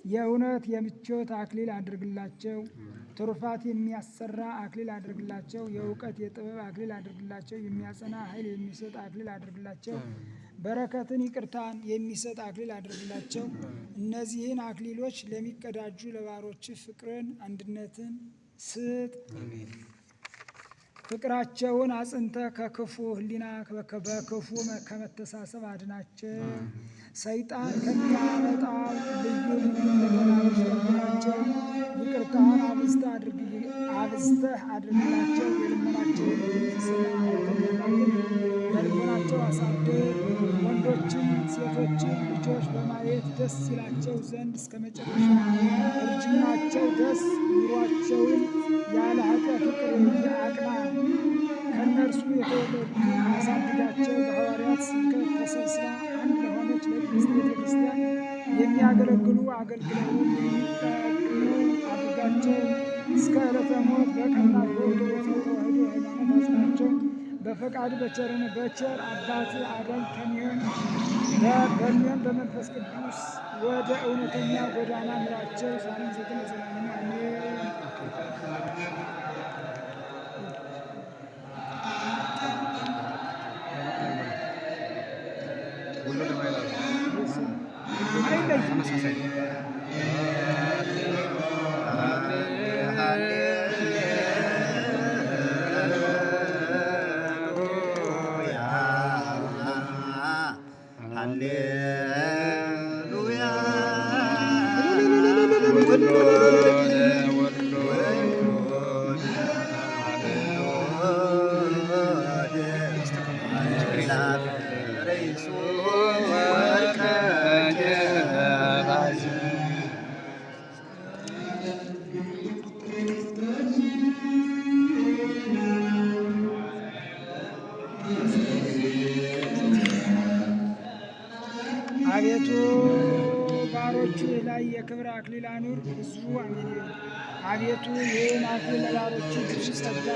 የእውነት የምቾት አክሊል አድርግላቸው። ትሩፋት የሚያሰራ አክሊል አድርግላቸው። የእውቀት የጥበብ አክሊል አድርግላቸው። የሚያጸና ኃይል የሚሰጥ አክሊል አድርግላቸው። በረከትን ይቅርታን የሚሰጥ አክሊል አድርግላቸው። እነዚህን አክሊሎች ለሚቀዳጁ ለባሮች ፍቅርን አንድነትን ስጥ። ፍቅራቸውን አጽንተ ከክፉ ሕሊና በክፉ ከመተሳሰብ አድናቸው። ሰይጣን ከሚያመጣው ልዩ ልዩ ፈተናዎች ጠብቃቸው። ይቅርታህን አብዝተህ አድርግላቸው። የልመናቸውን ድምፅ ስማ፣ አይተነፋትን በልቦናቸው አሳድር። ወንዶችም ሴቶችም ልጆች በማየት ደስ ይላቸው ዘንድ እስከ መጨረሻ እርጅናቸው ደስ ኑሯቸውን ያለ ኃጢአት ይቅር አቅና። ከእነርሱ የተወለዱትን አሳድጋቸው። በሐዋርያት ስብከት ተሰብስባ አንድ ለሆነች ለቅድስት ቤተ ክርስቲያን የሚያገለግሉ አገልግለውም የሚጠቅሙ አድርጋቸው። እስከ ዕለተ ሞት በቀናች በኦርቶዶክስ ተዋሕዶ ሃይማኖት አጽናቸው። በፈቃድ በቸርን በቸር አባት አዳኝ ከሚሆን በሚሆን በመንፈስ ቅዱስ ወደ እውነተኛ ጎዳና ምራቸው። ዛሬም ዘወትርም ለዘላለሙ አሜን። አይለይም። ሃሌሉያ አቤቱ ባሮችህ ላይ የክብር አክሊል አኑር። ሕዝቡ አሜን ይበሉ። አቤቱ ይህን አክሊል ለባሮችህ ትንሽ ጸጋ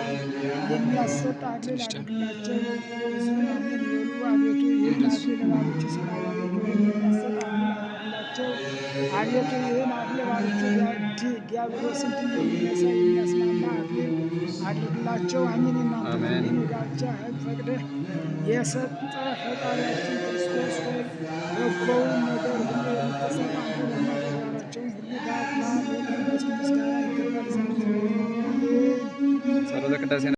የሚያሰጥ አክሊል አድርግላቸው። ሕዝቡ አሜን ይበሉ። አቤቱ ይህን አክሊል ለባሮችህ ሰማያዊ ክብር የሚያሰጥ አክሊል አድርግላቸው። አቤቱ ይህን አክሊል ለባሮችህ ዲያብሎስን ድል የሚነሣ የሚያስማማ አክሊል አድርግላቸው። አሜን። የእናንተ ይህን የጋብቻ ሕግ ፈቅደህ የሰጠ ፈጣሪያችን ክርስቶስ ሆይ በጎውን ነገር ሁሉ የምትሰጥ አንተ ለእኛ ተግባራቸውን ሁሉ በአብ በወልድ በመንፈስ ቅዱስ ጋር ይገባል ዛሬም ዘወትርም አሜን። ጸሎተ ቅዳሴ።